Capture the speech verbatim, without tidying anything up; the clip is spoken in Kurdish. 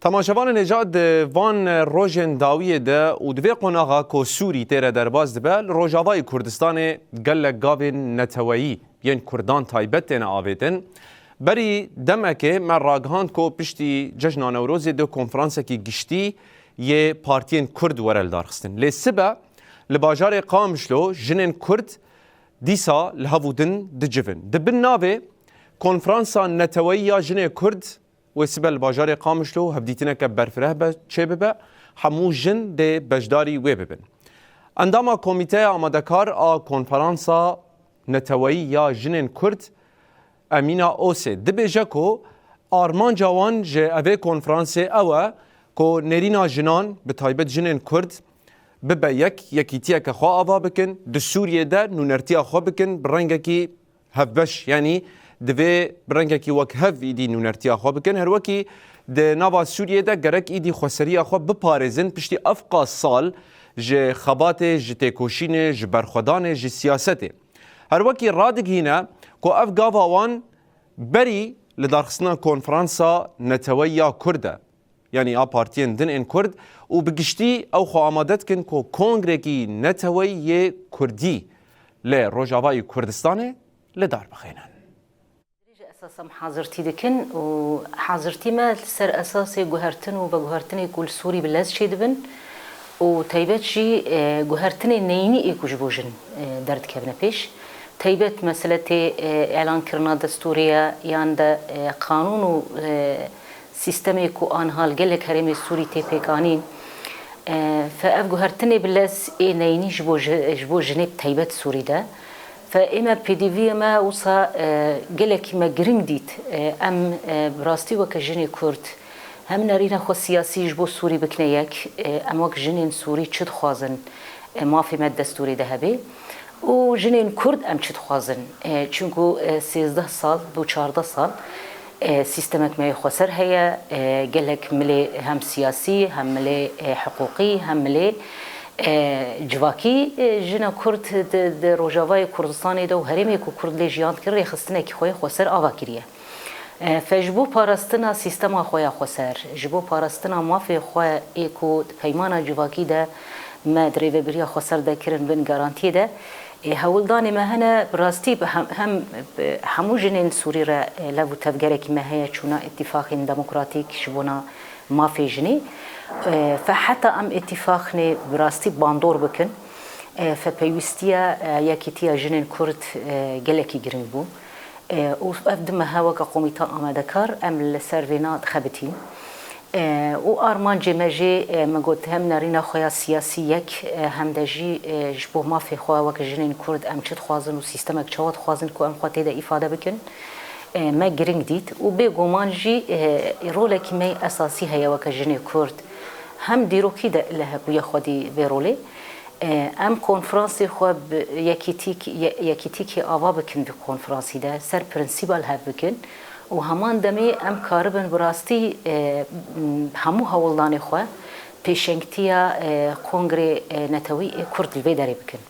Temaşevanên hêja, di van rojên dawiyê de û di vê qonaxa ku Sûrî tê re derbas dibe, li Rojavayê Kurdistanê gelek gavên neteweyî yên Kurdan taybet têne avêtin. Berî demekê me ragihand ku piştî Cejna Newrozê dê konferansekî giştî yê partiyên Kurd were lidarxistin. Lê sibe li bajarê Qamişlo jinên Kurd dîsa li hev û din dicivin. Di bin navê Konferansa Neteweyî ya Jinê Kurd wê sibe li bajarê Qamişlo hevdîtineke berfireh be çêbibe, hemû jin dê beşdarî wê bibin. Endama Komîteya Amadekarî a Konferansa Neteweyî ya Jinên Kurd, Emîna Osê, dibêje ku armanca wan ji evê konferansê ew e ku nêrîna jinan, bi taybet jinên Kurd, bibe yek, yekîtiyeke xwe ava bikin, di Sûriyê de nûnertiya xwe bikin, bi rengekî hevbeş, yanî divê bi rengekî wekhev îdî nûnertiya xwe bikin. Her wekî di nava Sûriyê de gerek îdî xweseriya xwe biparêzin piştî evqas sal ji xebatê, ji têkoşînê, ji berxwedanê, ji siyasetê. Her wekî radigihîne ku ev gava wan berî lidarxistina Konferansa Neteweyî ya Kurd e, yanî a partiyên din ên Kurd, û bi giştî ew xwe amade dikin ku kongrekî neteweyî yê Kurdî li Rojavayê Kurdistanê li dar bixînin. Ji esas em hazirtî dikin û hazirtî me li ser esasê guhertin û veguhertinê ku li Sûrî bi lez çêdibin û taybet jî, e, guhertinê neyînî ê ku ji bo jin, e, derdikevine pêş. Taybet mesele tê, e, elankirina destûrê ye yan de, e, qanûn û, e, sîstemê ku aniha li gelek herêmê Sûrî tê pêkanîn. E, fe ev guhertinê bi lez ê neyînî ji bo ji, ji bo jinê bi taybet Sûrî de. Fe ê me pêdiviyê me wisa, e, gelekî me giring dît. E, em, e, bi rastî weke jinê Kurd hem nerîna xwe siyasî ji bo Sûrî bikine yek, e, em wek jinên Sûrî çi dixwazin, e, mafê me di destûrê de hebe û jinên Kurd em çi dixwazin. E, çunku, e, sêzdeh sal bû çardeh sal, e, sîstemek me yê xweser heye, e, gelek milê hem siyasî, hem milê, e, hiqûqî, hem milê, e, civakî, e, jina Kurd di, di Rojavayê Kurdistanê de û herêmê ku Kurd lê jiyan dikir rêxistinekî xwe yê xweser ava kiriye. E, fe ji bo parastina sîstema xwe ya xweser, ji bo parastina mafê xwe ê ku di peymana civakî de me di rêvebiriya xweser de kirin bin garantiyê de, ê hewldanê me hene, bi rastî bi hem, hem bi hemû jinên Sûrî re, e, lev û tevgerekî me heye çûna îtîfaqên demokratîk ji bona mafê jinê. E, fe heta em îtîfaqnê bi rastî bandor bikin, e, fe pêwîstiya, e, yekîtiya jinên Kurd, e, gelekî giring bû. E, û ev du mehe weke komîta amadekar em li ser vêna dixebitîn. E, û armancê me jî, e, min got, hem nerîna xwe ya siyasî yek, e, hem de jî, e, ji bo mafê xwe weke jinên Kurd em çi dixwazin û sîstemek çawa dixwazin ku em xwe tê de îfade bikin, e, me giring dît û bêguman jî, e, rolekî me yê esasî heye weke jinê Kurd. Hem dîrokî de li hebûya xwedî vê rolê, e, em konferansê xwe bi yekîtîk-, ye-, yekîtîkê ava bikin vê konferansî de, ser prensîba li hev bikin û heman demê em karibin bi rastî, e, m-, hemû hewldanê xwe pêşengtiya, e, Kongrê, e, Netewî ê Kurd li vê derê bikin.